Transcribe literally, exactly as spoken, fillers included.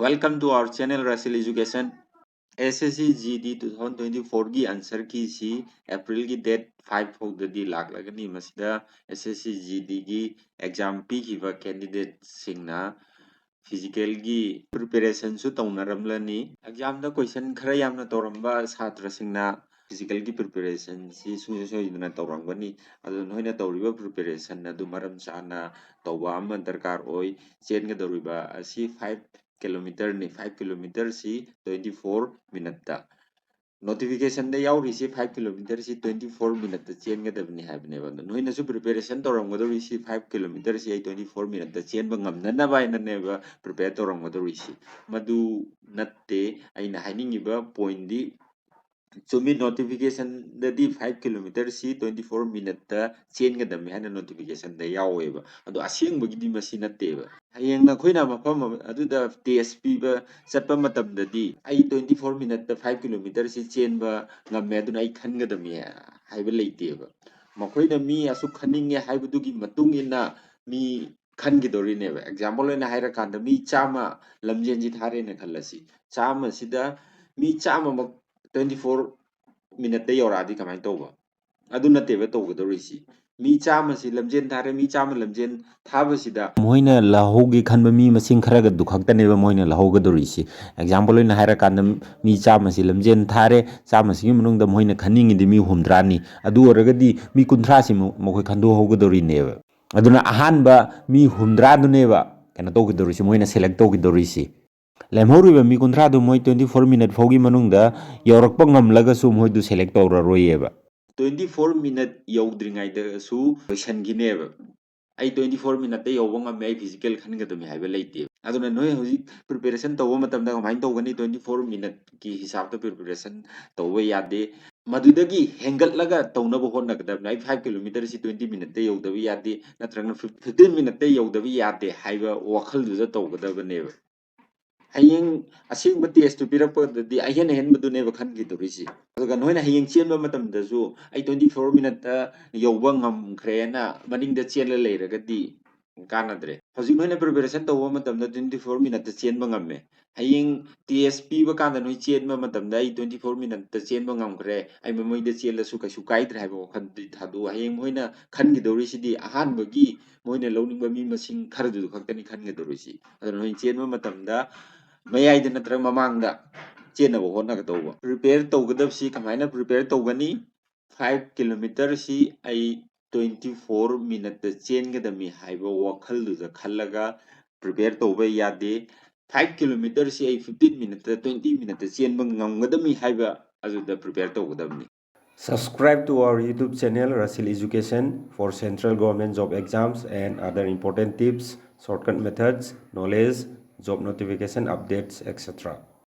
Welcome to our channel, Rasil Education. S S C G D two thousand twenty four ꯒꯤ answer key ꯁꯤ April ꯒꯤ date five ꯐꯥꯎꯗꯗꯤ ꯂꯥꯛꯂꯒꯅꯤ꯫ ꯃꯁꯤꯗ S S C G D ꯒꯤ exam ꯄꯤꯈꯤꯕ candidate ꯁꯤꯡꯅ physical ꯒꯤ preparation ꯁꯨ ꯇꯧꯅꯔꯝꯂꯅꯤ꯫ Exam ꯗ question ꯈꯔ ꯌꯥꯝꯅ ꯇꯧꯔꯝꯕ ꯁꯥꯇ꯭ꯔꯁꯤꯡꯅ physical ꯒꯤ preparation ꯁꯤ ꯁꯨꯡꯁꯣꯏ ꯁꯣꯏꯗꯅ ꯇꯧꯔꯝꯒꯅꯤ꯫ ꯑꯗꯨ ꯅꯈꯣꯏꯅ ꯇꯧꯔꯤꯕ preparation ꯑꯗꯨ ꯃꯔꯝ ꯆꯥꯅ ꯇꯧꯕ ꯑꯃ ꯗꯔꯀꯥꯔ ꯑꯣꯏ꯫ ꯆꯦꯟꯒꯗꯧꯔꯤꯕ ꯑꯁꯤ five kilometer ꯅꯤ꯫ Five kilometer ꯁꯤ twenty four minute ꯇ꯫ Notification ꯗ ꯌꯥꯎꯔꯤꯁꯤ five kilometer ꯁꯤ twenty four minute ꯇ ꯆꯦꯟꯒꯗꯕꯅꯤ ꯍꯥꯏꯕꯅꯦꯕ꯫ ꯑꯗꯣ ꯅꯣꯏꯅꯁꯨ preparation ꯇꯧꯔꯝꯒꯗꯧꯔꯤꯁꯤ five kilometer ꯁꯤ ꯑꯩ twenty four minute ꯇ ꯆꯦꯟꯕ ꯉꯝꯅꯅꯕ ꯍꯥꯏꯅꯅꯦꯕ prepare ꯇꯧꯔꯝꯒꯗꯧꯔꯤꯁꯤ꯫ ꯃꯗꯨ ꯅꯠꯇꯦ꯫ ꯑꯩꯅ ꯍꯥꯏꯅꯤꯡꯉꯤꯕ point ꯗꯤ ꯆꯨꯝꯃꯤ, notification ꯗꯗꯤ five kilometer ꯁꯤ twenty four minute ꯇ ꯆꯦꯟꯒꯗꯕꯅꯤ ꯍꯥꯏꯅ notification ꯗ ꯌꯥꯎꯋꯦꯕ꯫ ꯑꯗꯣ ꯑꯁꯦꯡꯕꯒꯤꯗꯤ ꯃꯁꯤ ꯅꯠꯇꯦꯕ꯫ ꯍꯌꯦꯡ ꯅꯈꯣꯏꯅ ꯃꯐꯝ ꯑꯃ ꯑꯗꯨꯗ test ꯄꯤꯕ ꯆꯠꯄ ꯃꯇꯝꯗꯗꯤ ꯑꯩ twenty four minute ꯇ five kilometer ꯁꯤ ꯆꯦꯟꯕ ꯉꯝꯃꯦ, ꯑꯗꯨꯅ ꯑꯩ ꯈꯟꯒꯗꯕꯅꯤ ꯍꯥꯏꯕ ꯂꯩꯇꯦꯕ꯫ ꯃꯈꯣꯏꯅ ꯃꯤ ꯑꯁꯨꯛ ꯈꯟꯅꯤꯡꯉꯦ ꯍꯥꯏꯕꯗꯨꯒꯤ ꯃꯇꯨꯡ ꯏꯟꯅ ꯃꯤ ꯈꯟꯈꯤꯗꯧꯔꯤꯅꯦꯕ꯫ Example ꯑꯣꯏꯅ ꯍꯥꯏꯔꯀꯥꯟꯗ ꯃꯤ ꯆꯥꯝꯃ ꯂꯝꯖꯦꯟꯁꯤ ꯊꯥꯔꯦꯅ ꯈꯜꯂꯁꯤ꯫ ꯆꯥꯝꯃꯁꯤꯗ ꯃꯤ ꯆꯥꯝꯃꯃꯛ twenty four minute ꯇ ꯌꯧꯔꯛꯑꯗꯤ ꯀꯃꯥꯏꯅ ꯇꯧꯕ? ꯑꯗꯨ ꯅꯠꯇꯦꯕ ꯇꯧꯒꯗꯧꯔꯤꯁꯤ꯫ ꯃꯤ ꯆꯥꯝꯃꯁꯤ ꯂꯝꯖꯦꯟ ꯊꯥꯔꯦ, ꯃꯤ ꯆꯥꯝꯃ ꯂꯝꯖꯦꯟ ꯊꯥꯕꯁꯤꯗ ꯃꯈꯣꯏꯅ ꯂꯧꯍꯧꯒꯦ ꯈꯟꯕ ꯃꯤ ꯃꯁꯤꯡ ꯈꯔꯒꯗꯨ ꯈꯛꯇꯅꯦꯕ ꯃꯈꯣꯏꯅ ꯂꯧꯍꯧꯒꯗꯧꯔꯤꯁꯤ꯫ Example ꯑꯣꯏꯅ ꯍꯥꯏꯔꯀꯥꯟꯗ ꯃꯤ ꯆꯥꯝꯃꯁꯤ ꯂꯝꯖꯦꯟ ꯊꯥꯔꯦ, ꯆꯥꯝꯃꯁꯤꯒꯤ ꯃꯅꯨꯡꯗ ꯃꯈꯣꯏꯅ ꯈꯟꯅꯤꯡꯉꯤꯗꯤ ꯃꯤ ꯍꯨꯝꯗ꯭ꯔꯥꯅꯤ꯫ ꯑꯗꯨ ꯑꯣꯏꯔꯒꯗꯤ ꯃꯤ ꯀꯨꯟꯊ꯭ꯔꯥꯁꯤ ꯃ-, ꯃꯈꯣꯏ ꯈꯟꯗꯣꯛꯍꯧꯒꯗꯧꯔꯤꯅꯦꯕ꯫ ꯑꯗꯨꯅ ꯑꯍꯥꯟꯕ ꯃꯤ ꯍꯨꯝꯗ꯭ꯔꯥꯗꯨꯅꯦꯕ ꯀꯩꯅꯣ ꯇꯧꯈꯤꯗꯧꯔꯤꯁꯤ, ꯃꯣꯏꯅ select ꯇꯧꯈꯤꯗꯧꯔꯤꯁꯤ꯫ ꯂꯦꯝꯍꯧꯔꯤꯕ ꯃꯤ ꯀꯨꯟꯊ꯭ꯔꯥꯗꯨ ꯃꯣꯏ twenty four minute ꯐꯥꯎꯒꯤ ꯃꯅꯨꯡꯗ ꯌꯧꯔꯛꯄ ꯉꯝꯂꯒꯁꯨ ꯃꯣꯏꯗꯨ select ꯇꯧꯔꯔꯣꯏꯌꯦꯕ꯫ Twenty four minute ꯌꯧꯗ꯭ꯔꯤꯉꯩꯗꯁꯨ ꯂꯣꯏꯁꯟꯈꯤꯅꯦꯕ꯫ ꯑꯩ twenty four minute ꯇ ꯌꯧꯕ ꯉꯝꯃꯦ, ꯑꯩ physical ꯈꯟꯒꯗꯕꯅꯤ ꯍꯥꯏꯕ ꯂꯩꯇꯦꯕ꯫ ꯑꯗꯨꯅ ꯅꯣꯏ ꯍꯧꯖꯤꯛ preparation ꯇꯧꯕ ꯃꯇꯝꯗ ꯀꯃꯥꯏꯅ ꯇꯧꯒꯅꯤ? Twenty four minute ꯀꯤ ꯍꯤꯁꯥꯕꯇ preparation ꯇꯧꯕ ꯌꯥꯗꯦ꯫ ꯃꯗꯨꯗꯒꯤ ꯍꯦꯟꯒꯠꯂꯒ ꯇꯧꯅꯕ ꯍꯣꯠꯅꯒꯗꯕꯅꯤ꯫ ꯑꯩ five kilometer ꯁꯤ twenty minute ꯇ ꯌꯧꯗꯕ ꯌꯥꯗꯦ, ꯅꯠꯇ꯭ꯔꯒꯅ fif-, fifteen minute ꯇ ꯌꯧꯗꯕ ꯌꯥꯗꯦ ꯍꯥꯏꯕ ꯋꯥꯈꯜꯗꯨꯗ ꯇꯧꯒꯗꯕꯅꯦꯕ꯫ ꯍꯌꯦꯡ ꯑꯁꯦꯡꯕ test ꯇꯨ ꯄꯤꯔꯛꯄꯗꯗꯤ ꯑꯍꯦꯟ ꯑꯍꯦꯟꯕꯗꯨꯅꯦꯕ ꯈꯟꯈꯤꯗꯧꯔꯤꯁꯤ꯫ ꯑꯗꯨꯒ ꯅꯣꯏꯅ ꯍꯌꯦꯡ ꯆꯦꯟꯕ ꯃꯇꯝꯗꯁꯨ ꯑꯩ twenty four minute ꯇ ꯌꯧꯕ ꯉꯝꯈ꯭ꯔꯦꯅ ꯃꯅꯤꯡꯗ ꯆꯦꯜꯂ ꯂꯩꯔꯒꯗꯤ ꯀꯥꯟꯅꯗ꯭ꯔꯦ꯫ ꯍꯧꯖꯤꯛ ꯅꯣꯏꯅ preparation ꯇꯧꯕ ꯃꯇꯝꯗ twenty four minute ꯇ ꯆꯦꯟꯕ ꯉꯝꯃꯦ꯫ ꯍꯌꯦꯡ ꯇꯦꯁ ꯄꯤꯕ ꯀꯥꯟꯗ ꯅꯣꯏ ꯆꯦꯟꯕ ꯃꯇꯝꯗ ꯑꯩ ꯇ꯭ꯋꯦꯟꯇꯤ ꯐꯣꯔ ꯃꯤꯅꯠꯇ ꯆꯦꯟꯕ ꯉꯝꯈ꯭ꯔꯦ, ꯑꯩ ꯃꯃꯩꯗ ꯆꯦꯜꯂꯁꯨ ꯀꯩꯁꯨ ꯀꯥꯏꯗ꯭ꯔꯦ ꯍꯥꯏꯕ ꯋꯥꯈꯜꯗꯨꯗꯤ ꯊꯥꯗꯣꯛꯑꯣ꯫ ꯍꯌꯦꯡ ꯃꯣꯏꯅ ꯈꯟꯒꯗꯧꯔꯤꯁꯤꯗꯤ ꯑꯍꯥꯟꯕꯒꯤ ꯃꯣꯏꯅ ꯂꯧꯅꯤꯡꯕ ꯃꯤ ꯃꯁꯤꯡ ꯈꯔꯗꯨ ꯈꯛꯇꯅꯤ ꯈꯟꯒꯗꯧꯔꯤꯁꯤ꯫ ꯑꯗꯨꯅ ꯅꯣꯏ ꯆꯦꯟꯕ ꯃꯇꯝꯗ ꯃꯌꯥꯏꯗ ꯅꯠꯇ꯭ꯔꯒ ꯃꯃꯥꯡꯗ ꯆꯦꯟꯅꯕ ꯍꯣꯠꯅꯒꯗꯧꯕ꯫ ꯄ꯭ꯔꯤꯄꯦꯌꯔ ꯇꯧꯒꯗꯕꯁꯤ ꯀꯃꯥꯏꯅ ꯄ꯭ꯔꯤꯄꯦꯌꯔ ꯇꯧꯒꯅꯤ? ꯐꯥꯏꯚ ꯀꯤꯂꯣꯃꯤꯇꯔꯁꯤ ꯑꯩ ꯇ꯭ꯋꯦꯟꯇꯤ ꯐꯣꯔ ꯃꯤꯅꯠꯇ ꯆꯦꯟꯒꯗꯕꯅꯤ ꯍꯥꯏꯕ ꯋꯥꯈꯜꯗꯨꯗ ꯈꯜꯂꯒ ꯄ꯭ꯔꯤꯄꯦꯌꯔ ꯇꯧꯕ ꯌꯥꯗꯦ꯫ ꯐꯥꯏꯚ ꯀꯤꯂꯣꯃꯤꯇꯔꯁꯤ ꯑꯩ ꯐꯤꯐꯇꯤꯟ ꯃꯤꯅꯠꯇ, ꯇ꯭ꯋꯦꯟꯇꯤ ꯃꯤꯅꯠꯇ ꯆꯦꯟꯕ ꯉꯝꯒꯗꯕꯅꯤ ꯍꯥꯏꯕ ꯑꯗꯨꯗ ꯄ꯭ꯔꯤꯄꯦꯌꯔ ꯇꯧꯒꯗꯕꯅꯤ꯫ Subscribe to our YouTube channel, Rasil Education, for central government job exams and other important tips, shortcut methods, knowledge, job notification updates, et cetera.